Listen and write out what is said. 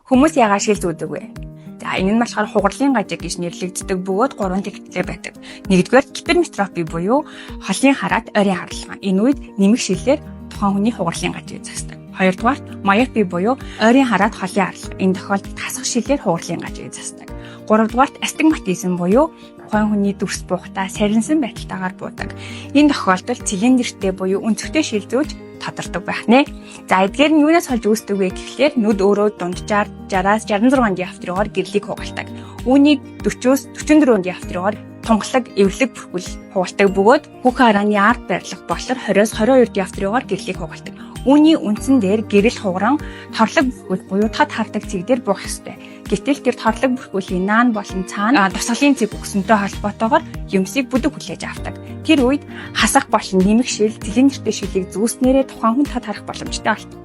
Хүмүүс яагаад шил зүүдэг вэ? За, энэ нь болохоор хугарлын гажиг гэж нэрлэгддэг бөгөөд гурван тэгтлээ байдаг. Нэгдүгээр, гиперметропи буюу холын хараат, ойрын харлага. Энэ үед нэмэх шилээр тухайн хүний хугарлын гажиг зогсдог. Хоёрдугаар, майопи буюу ойрын хараат, холын харлага. Энэ тохиолдолд хасах шилээр хугарлын гажиг зогсдог. Гуравдугаарт, астигматизм буюу тухайн хүний дүрс буухтаа сарнсан байдалтайгаар буудаг. Энэ тохиолдолд цилиндртэй буюу өнцөгтэй шил зүүж тодордог байх нэ. За, эдгээр нь юунаас олж үүсдэг вэ гэхлээр нүд өөрөө дунджаар 60-аас 66 диоптрийгоор гэрлийг хугалдаг. Үүнийг 40-оос 44 диоптрийгоор тунгалаг, эвлэг бүрхүүл хугалдаг бөгөөд хүүхэн харааны ард байрлах болор 20-оос 22 диоптрийгоор гэрлийг хугалдаг. Үүний үндсэн дээр гэрэл хугаран торлог бүрхүүл буюу тод хардаг цэг дээр буух ёстой. Гэтэл тэр торлог бүрхүүлийн наан болон цаана дурсгалын цэг өгсөнтэй холбоотойгоор юмсыг бүдэг хүлээж авдаг. Тэр үед хасах болон нэмэх шил, цилиндртэй шилийг зүүснээрээ тухайн хүн тод харах боломжтой болдог.